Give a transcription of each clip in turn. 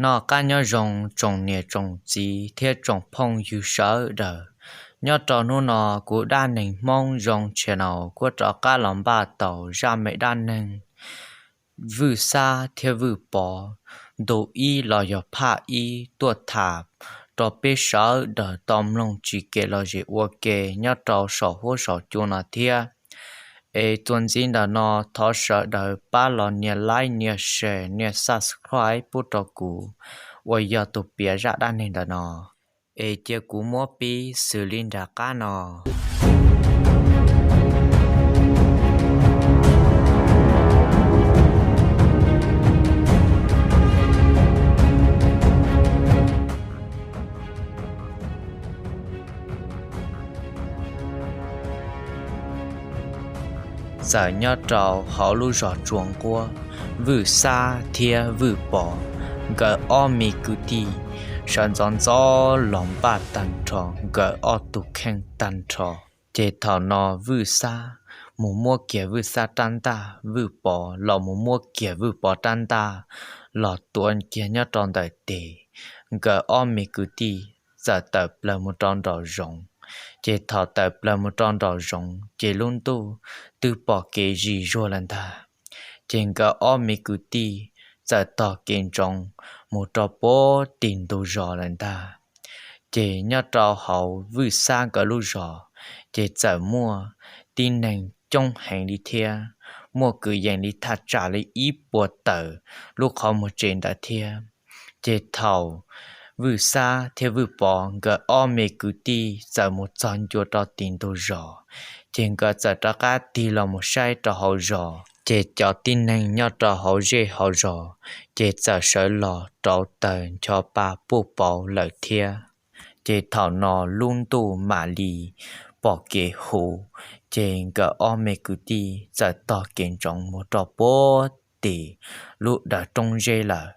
Noj qab nyob zoo tsoom niam tsoom txiv thiab tsoom phooj ywg sawv daws. Nyob rau hnub no kuv Dab Neeg Hmoob Zoo Channel kuj rov qab los npaj tau zaj me dab neeg Vwj Xab thiab Vwj Pov ntu ib los yog phaj ib tuaj tham rau peb sawv daws tau mloog tsis kev los zem ua ke nyob rau saum huab saum cua no thiab. Es txuas ntxiv ntawm no thov sawv daws pab los nias like, nias share, nias subscribe pub rau kuv uas yog tus piav zaj dab neeg ntawm no. Es cia kuv muab pib xws li nram qab no. Txawm nyob rau hauv lub zos Tsua Nquab, Vwj Xab thiab Vwj Pov nkawd ob me kwv tij sawv ntxov ntxov los npaj tag nrho nkawd ob tug kheej tag nrho. Ces thaum no Vwj Xab mus muab kiag Vwj Xab rab ntaj, Vwj Pov los mus muab kiag Vwj Pov rab ntaj los tuav kiag nyob rau ntawm tes. Nkawd ob me kwv tij txawm tawm plaws mus rau nraum zoov. Ces thaum tawm plaws mus rau nraum zoov ces lub ntuj twb pom kev zis zuag lawm ntag. Ces nkawd ob me kwv tij txawm tog kev ntsoov mus rau puag tim ntug zos lawm ntag. Ces nyob rau hauv Vwj Xab nkawd lub zos, ces txawm muaj tib neeg coob heev li thiab, muaj kwv yees li thaj tsam li ib puas tawm lub qhov muag tsev ntawd thiab. Ces thaum Vwj Xab thiab Vwj Pov nkawd ob me kwv tij txawm mus txog ncua rau tim ntug zos, ces nkawd txawm rov qab tig los mus saib rau hauv zos, ces cov tib neeg nyob rau hauv zej hauv zos ces txawm sawv los rauv taws ncho pa puj pauv lawm thiab. Ces thaum no lub ntuj mam li pom kev huv, ces nkawd ob me kwv tij txawm tog kev ntsoov mus rau puag tim lub dawm roob zeb lawm.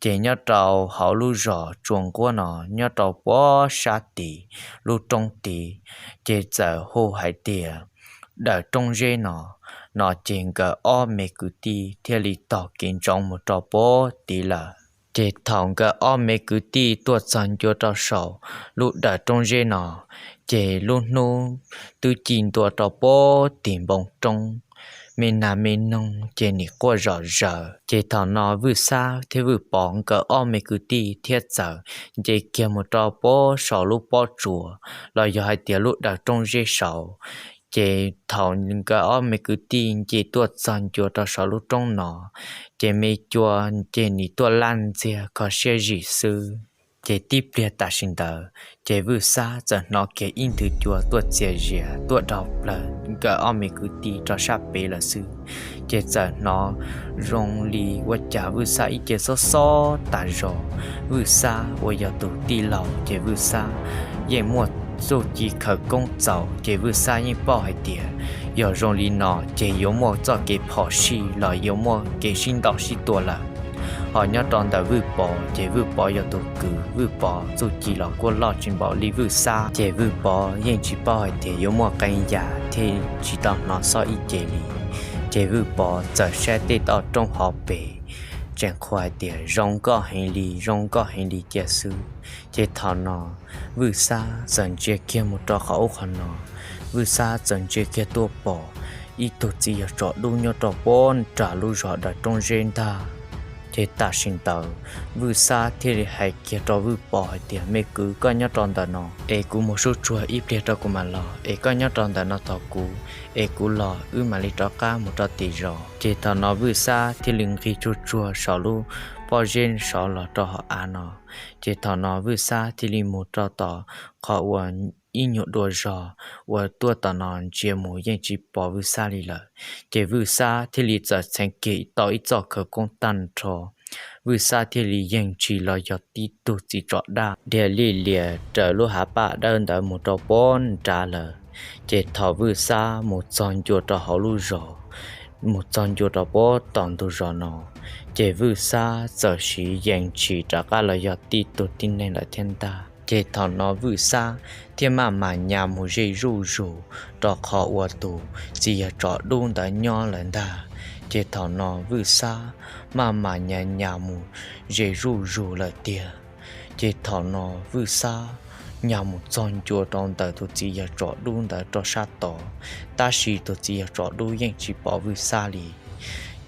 Ces nyob rau hauv lub zos Tsua Nquab no nyob rau puag sab tim lub roob tid, ces txawm hu hais tias dawm roob zeb no. No ces nkawd ob me kwv tij thiaj li tog kev ntsoov mus rau puag tid lawm. Ces thaum nkawd ob me kwv tij tuaj txog ncua rau saum lub dawm roob zeb no, ces lub hnub twb ci ntua rau puag tim npoo roob, me nas me noog ces nim quaj zom zaws. Ces thaum no Vwj Xab thiab Vwj Pov nkawd ob me kwv tij thiaj txawm nce kiag mus rau puag saum lub pob tsuas los yog hais tias lub dawm roob zeb saud. Ces thaum nkawd ob me kwv tij nce tuaj txog ncua rau saum lub roob no, ces me cua ces nim tuaj laj ntxiag kho siab zim xwb. Ces tib pliag tam sim ntawd, ces Vwj Xab txawm hnov kiag ib nthwv cua tuaj txias zias tuaj dhau plaws nkawd ob me kwv tij rau sab pem lawm xwb. Ces txawm hnov zoo li ua cas Vwj Xab ib ce xob xob tas zog. Vwj Xab uas yog tus tij laug ces Vwj Xab yeej muaj txuj ci khawv koob txaus, ces Vwj Xab yeej paub hais tias yog zoo li no ces yuav muaj txoj kev phom sij los yuav muaj kev sib ntaus sib tua lawm. Ho nyob rau ntawm Vwj Pov ces Vwj Pov yog tus kwv, Vwj Pov txuj ci los kuj loj tsis npaum li Vwj Xab, ces Vwj Pov yeej tsis paub hais tias yuav muaj qee yam thiaj tsis tau hnov xob ib ce li. Ces Vwj Pov txawm saib tej toj roob hauv pes, tseem qhuas hais tias zoo nkauj heev li, zoo nkauj heev li cia xwb. Ces thaum no Vwj Xab txawm ntsia kiag mus rau qhov ub qhov no, Vwj Xab txawm ntsia kiag tuaj pom ib tug txiv yawg tsov dub nyob rau puag nram lub zos dawm roob zeb ntag. Ces tam sim ntawd Vwj Xab thiaj li hais kiag rau Vwj Pov hais tias, me kwv, koj nyob rau ntawm no es kuv mus sub tsuag ib pliag rau kuv mam los, es koj nyob rau ntawm no tos kuv, es kuv los wb mam li rov qab mus rau tim zos. Ces thaum no Vwj Xab thiaj li nqis tsuag tsuag saum lub pob zeb saud los rau hauv av no. Ces thaum no Vwj Xab thiaj li mus rau tom qhov uas ib nyuag dua zog uas tuaj tom no ntsia mus yeej tsis pom Vwj Xab li lawm. Ces Vwj Xab thiaj li txawm txheev kiag tau ib txoj khawv koob tag nrho. Vwj Xab thiaj li yeej ntshis los yog tib tug txiv tsov daj dhia lij lias raws lub hav paj dawb ntawd mus rau puag nrad lawm. Ces thaum Vwj Xab mus txog ncua rau hauv lub zos, mus txog ncua rau puag tom ntug zos no, ces Vwj Xab txawm siv yees ntshis rov qab los yog tib tug tib neeg lawm thiab ntag. Ces thaum no Vwj Xab thiaj maj mam nyas mus ze zuj zus rau qhov uas tus txiv yawg tsov dub ntawd nyob lawm ntag. Ces thaum no Vwj Xab maj mam nyas nyas mus ze zuj zus lawm tiag. Ces thaum no Vwj Xab nyas mus txog ncua rau ntawm tus txiv yawg tsov dub ntawd rau sab tod, tab sis tus txiv yawg tsov dub yeej tsis pom Vwj Xab li.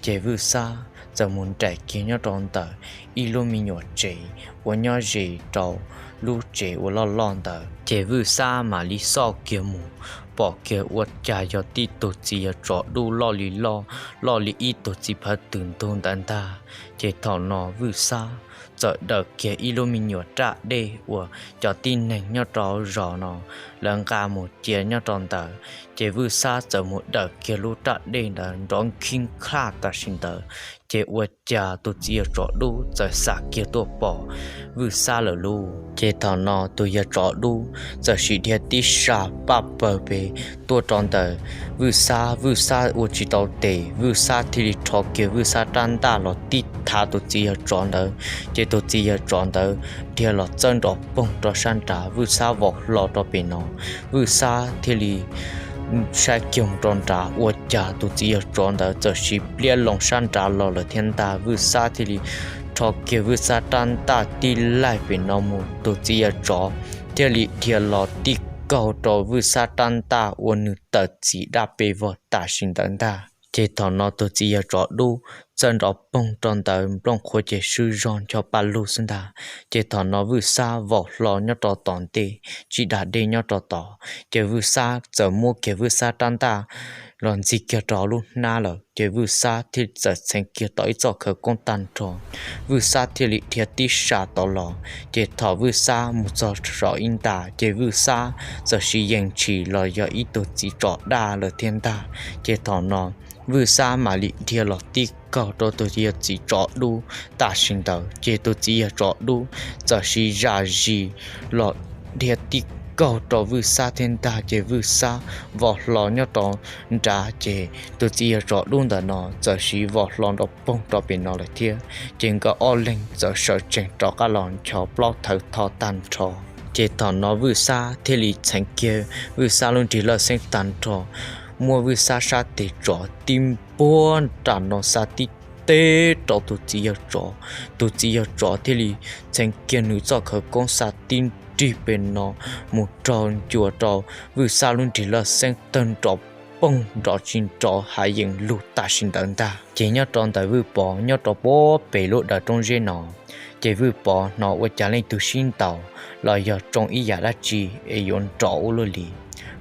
Ces Vwj Xab txawm mus nraim kiag nyob rau ntawm ib lub me nyuam tsev uas nyob ze rau lub tsev uas loj loj ntawd. Ces Vwj Xab mam li xauj kiag mus, pom kiag ua cas yog tib tug txiv yawg tsov dub loj li loj, loj li ib tug txiv phawv twm ntug ntawd ntag. Ces thaum no Vwj Xab txawm daws kiag ib lub me nyuam raj dej uas cov tib neeg nyob rau zos no lawv nqa mus cia nyob rau ntawd. Ces Vwj Xab txawm mus daws kiag lub raj dej ntawd nrov khib khlaj tam sim ntawd, ces ua cas tus txiv yawg tsov dub txawm xam kiag tuaj pom Vwj Xab lawm lauj. Ces thaum no tus yawg tsov dub txawm sim dhia tib sa paj pawg pes tuaj rau ntawm Vwj Xab. Vwj Xab ua tsis tau tes, Vwj Xab thiaj li rho kiag Vwj Xab rab ntaj los tib thav tus txiv yawg tsov ntawd, ces tus txiv yawg tsov ntawd dhia los txawb nrov poog rau sab nrad, Vwj Xab vau hlo rau pem no. Vwj Xab thiaj li saib kiag mus rau nrad, ua cas tus txiv yawg tsov ntawd txawm sim pliab loo sab nrad los lawm thiab ntag. Vwj Xab thiaj li rho kiag Vwj Xab rab ntaj tib laig pem no mus, tus txiv yawg tsov thiaj li dhia los tib kaug rau Vwj Xab rab ntaj ua nws tawm txim daj pes vog tam sim ntawd ntag. Ces thaum no tus txiv yawg tsov dub txawb nrov poog rau ntawd, nplooj qhuav ces swb zog ncho pa lug xwb ntag. Ces thaum no Vwj Xab vau hlo nyob rau tom ntej, tsis dag dej nyob rau tod, ces Vwj Xab txawm muab kiag Vwj Xab rab ntaj los ntxig kiag rau lub hnab lawm, ces Vwj Xab thiaj txawm txheev kiag tau ib txoj khawv koob tag nrho. Vwj Xab thiaj li dhia tib sa tod los, ces thaum Vwj Xab mus txog saum ib nta, ces Vwj Xab txawm sim yees tshis los yog ib tug txiv tsov daj lawm thiab ntag. Ces thaum no Vwj Xab mam li dhia los tib kaug rau tus yawg txiv tsov dub tam sim ntawd, ces tus txiv yawg tsov dub txawm sim zam zis los dhia tib kaug rau Vwj Xab thiab ntag, ces Vwj Xab vau hlo nyob rau nrad, ces tus txiv yawg tsov dub ntawm no txawm sim vau hlo nrov poog rau pem no lawm thiab. Ces nkawd ob leeg txawm sawv tsees rov qab los ncho plaub thawv tho tag nrho. Ces thaum no Vwj Xab thiaj li txheev kiag Vwj Xab lub nrig lawj xeeb tag nrho, muab Vwj Xab sab tes tsov tib npuag nram no xa tib teg rau tus txiv yawg tsov. Tus txiv yawg tsov thiaj li txheev kiag nws txoj khawv koob xa tib nrig pem no mus raug ncua rau Vwj Xab lub nrig lawj xeeb tawg nrov poog nrov tsis nrov hav yees lug tam sim ntawd ntag. Ces nyob rau ntawm Vwj Pov nyob rau puag pem lub dawm roob zeb no, ces Vwj Pov hnov ua cas leej twg sib ntaus los yog tsoo ib yam dab tsi es yuav nrov ua luaj li.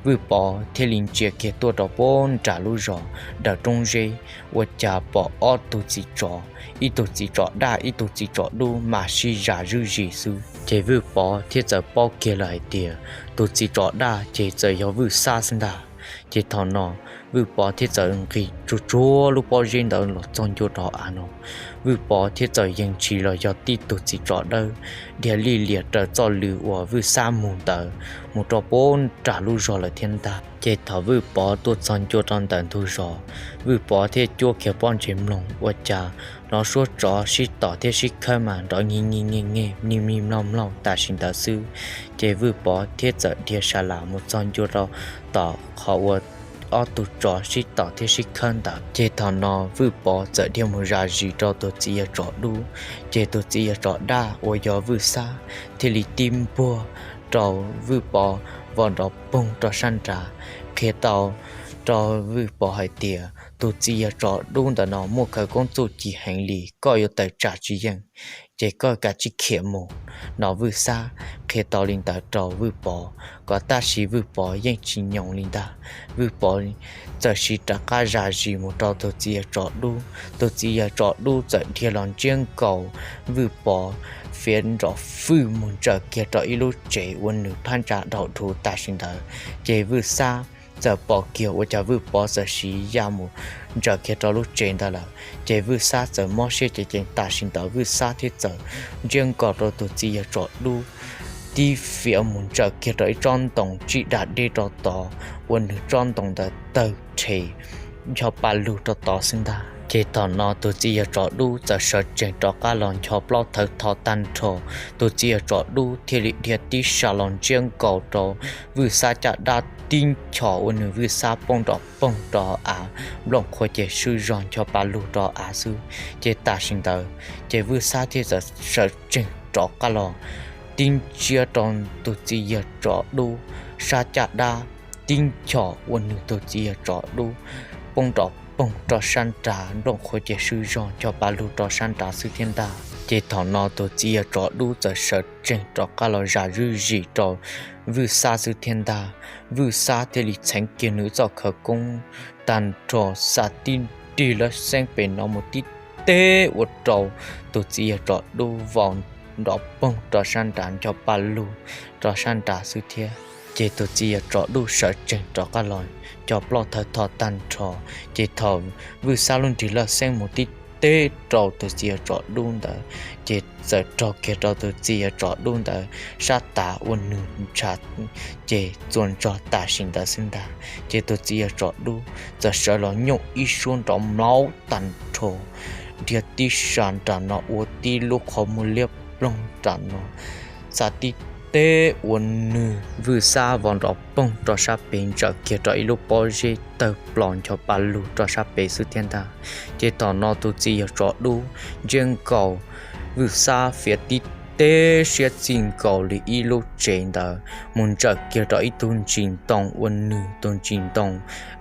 Vwj Pov thiaj li ntsia kiag tuaj rau puag nram lub zos dawm roob zeb, ua cas pom ob tug txiv tsov, ib tug txiv tsov daj ib tug txiv tsov dub mas sib zam zuj zus xwb. Ces Vwj Pov thiaj txawm paub kiag lawm hais tias tus txiv tsov daj ces txawm yog Vwj Xab xwb ntag. Ces thaum no Vwj Pov thiaj txawm nqis tsuag tsuag lub pob zeb ntawd los txog ncua rau av no. Vwj Pov thiaj txawm yees tshis los yog tib tug txiv tsov dawb, dhia lij lias raws txoj lw uas Vwj Xab mus ntawd mus rau puag nram lub zos lawm thiab ntag. Ces thaum Vwj Pov tuaj txog ncua rau ntawm ntug zos, Vwj Pov thiaj cuab kiag pob ntseg mloog ua cas hnov suab tsov sib tom thiab sib khawb mas nrov nyig nyig nyig nyig ni mloog mloog tam sim ntawd xwb. Ces Vwj Pov thiaj txawm dhia sa lam mus txog ncua rau tom qhov uas ob tug tsov sib tom thiab sib khawb ntawd. Ces thaum no Vwj Pov txawm dhia mus zam zis rau tus txiv yawg tsov dub, ces tus txiv yawg tsov daj uas yog Vwj Xab thiaj li tib npuag rau Vwj Pov vau nrov poog rau sab nrad, qhia tau rau Vwj Pov hais tias tus txiv yawg tsov dub ntawm no muaj khawv koob txuj ci heev li, koj yuav tawm tsam tsis yeej, ces koj kav tsij khiav mus no. Vwj Xab qhia tau li ntawd rau Vwj Pov kom tab sis Vwj Pov yeej tsis nyoo li ntag. Vwj Pov txawm sim rov qab zam zis mus rau tus txiv yawg tsov dub, tus txiv yawg tsov dub txawm dhia los ntsiab nkaus Vwj Pov fiav nrov fwj mus ntsaws kiag rau ib lub tsev uas nws phab ntsa dhau dhau tam sim ntawd. Ces Vwj Xab txawm pom kiag ua cas Vwj Pov txawm sim ya mus ntsaws kiag rau lub tsev ntawd lawm. Ces Vwj Xab txawm mob siab ceev ceev tam sim ntawd, Vwj Xab thiaj txawm ntsiab nkaus rau tus txiv yawg tsov dub tib fiav mus ntsaws kiag rau ib tsob ntoo tsij dag deb rau tod, ua nws tsob ntoo ntawd tawg rhe ncho pa lug rau tod xwb ntag. Ces thaum no tus txiv yawg tsov dub txawm sawv tsees rov qab los ncho plaub thawv tho tag nrho, tus txiv yawg tsov dub thiaj li dhia tib sas los ntsiab nkaus rau Vwj Xab caj dab tib nchos ua nws Vwj Xab poob nrov poog rau av, nplooj qhuav ces swb zog ncho pa lug rau av xwb. Ces tam sim ntawd ces Vwj Xab thiaj txawm sawv tsees rov qab los tib ntsiab rau tus txiv yawg tsov dub sab caj dab tib nchos ua nws tus txiv yawg tsov dub poob nrov poog rau sab nrad, nplooj qhuav ces swb zog ncho pa lug rau sab nrad xwb thiab ntag. Ces thaum no tus txiv yawg tsov dub txawm sawv tsees rov qab los zam zuj zis rau Vwj Xab xwb thiab ntag. Vwj Xab thiaj li txheev kiag nws txoj khawv koob tag nrho, xa tib nrig lawv xeeb pem no mus tib teb ua rau tus txiv yawg tsov dub vau nrov poog rau sab nrad ncho pa lug rau sab nrad xwb thiab. Ces tus txiv yawg tsov dub sawv tsees rov qab los ncho plaub thawv tho tag nrho, ces thaum Vwj Xab lub nrig lawv xeeb mus tib teb rau tus txiv yawg tsov dub ntawd, ces txawm raug kiag rau tus txiv yawg tsov dub ntawd sab tav ua nws ntshav ces txuas ntog tam sim ntawd xwb ntag. Ces tus txiv yawg tsov dub txawm sawv los nyooj ib suab nrov mlaub tag nrho, dhia tib sas nram no ua tib lub qhov muag liab ploog nram no, xa tib teb ua nws Vwj Xab vau nrov poog rau sab pem ntsawm kiag rau ib lub pob zeb tawg plos ncho pa lug rau sab pem xwb thiab ntag. Ces thaum no tus txiv yawg tsov dub ntsiab nkaus Vwj Xab fiav tib teb siab txij nkaus li ib lub tsev ntawd mus ntsawm kiag rau ib tug ntsis ntoo ua nws tus ntsis ntoo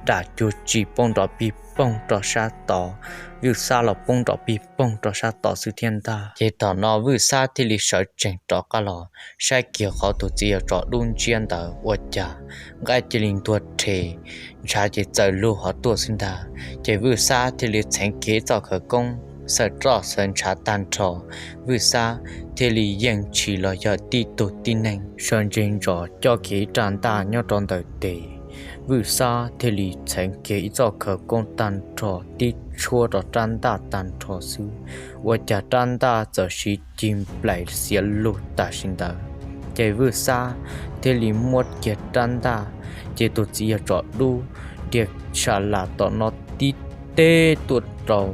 dam cuag tsis poob nrov pig poog rau sab tod, Vwj Xab los poob nrov pig poog rau sab tod xwb thiab ntag. Ces thaum no Vwj Xab thiaj li sawv tsees rov qab los saib kiag qhov tus txiv yawg tsov dub ntsiab ntawd ua cas nqaij cia li ntuag rhe, ntshav ces txawm lug hov tuaj xwb ntag. Ces Vwj Xab thiaj li txheev kiag ib txoj khawv koob xawm roj xawv ntshav tag nrho, Vwj Xab thiaj li yeej tshis los yog tib tug tib neeg sawv ntsees ntsos coj kiag ib raj ntaj nyob rau ntawm tes. Vwj Xab thiaj li txheev kiag ib txoj khawv koob tag nrho tib tshuab rau rab ntaj tag nrho xwb, ua cas rab ntaj txawm siv cig nplaim xiav lug tam sim ntawd. Ces Vwj Xab thiaj li muab kiag rab ntaj, ces tus txiv yawg tsov dub dhia sa las tom no tib teb tuaj rau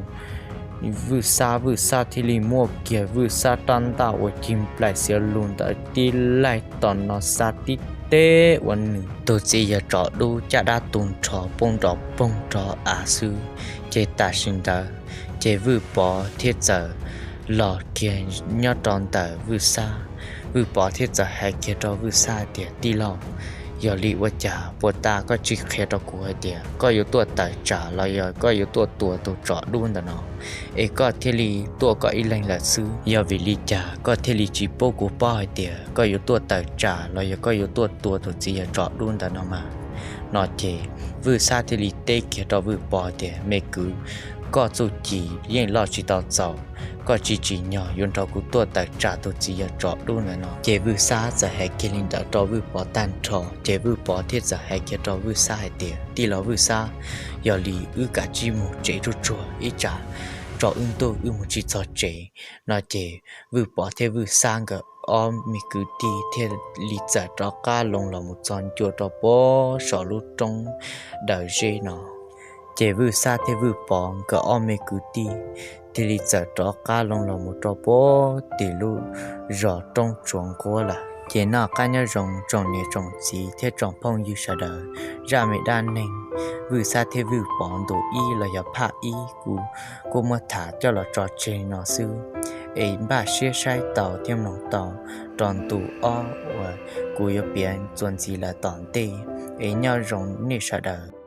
Vwj Xab, Vwj Xab thiaj li muab kiag Vwj Xab rab ntaj uas cig nplaim xiav lug ntawd tib laig tom no xa tib teb ua nws tus txiv yawg tsov dub caj dab tu nrho poob nrov poog rau av xwb. Ces tam sim ntawd ces Vwj Pov thiaj txawm los kiag nyob rau ntawm Vwj Xab. Vwj Pov thiaj txawm hais kiag rau Vwj Xab hais tias, Tij laug, yog li ua cas puag ta koj tsis qhia rau kuv hais tias koj yuav tuaj tawm tsam los yog koj yuav tuaj tua tus tsov dub ntawm no, es koj thiaj li tuaj koj ib leeg lawm xwb? Yog vim li cas koj thiaj li tsis pub kuv paub hais tias koj yuav tuaj tawm tsam los yog koj yuav tuaj tua tus txiv yawg tsov dub ntawm no mas? No ces Vwj Xab thiaj li teb kiag rau Vwj Pov tias, Me kwv, koj txuj ci yeej loj tsis tau txaus, koj tsis tsim nyog yuav nrog kuv tuaj tawm tsam tus txiv yawg tsov dub ntawm no. Ces Vwj Xab txawm hais kiag li ntawd rau Vwj Pov tag nrho, ces Vwj Pov thiaj txawm hais kiag rau Vwj Xab hais tias, Tij laug Vwj Xab, yog li wb kav tsij mus tsev tsuag tsuag ib tsam tsaus wb ntuj wb mus tsis txog tsev. No ces Vwj Pov thiab Vwj Xab nkawd ob me kwv tij thiaj li txawm rov qab loo los mus txog ncua rau puag saum lub roob daws zeb no. Ces Vwj Xab thiab Vwj Pov nkawd ob me kwv tij thiaj li txawm rov qab loo los mus rau puag tim lub zos Roob Tsuas Nquab lawm. Ces noj qab nyob zoo tsoom niam tsoom txiv thiab tsoom phooj ywg sawv daws, zaj me dab neeg Vwj Xab thiab Vwj Pov ntu ib los yog phaj ib kuv kuj muab tham coj los tso tseg no xwb. Es npaj siab saib tau thiab mloog tau rau ntu ob uas kuv yuav piav txuas ntxiv lawm tom ntej. Es nyob zoo nej sawv daws.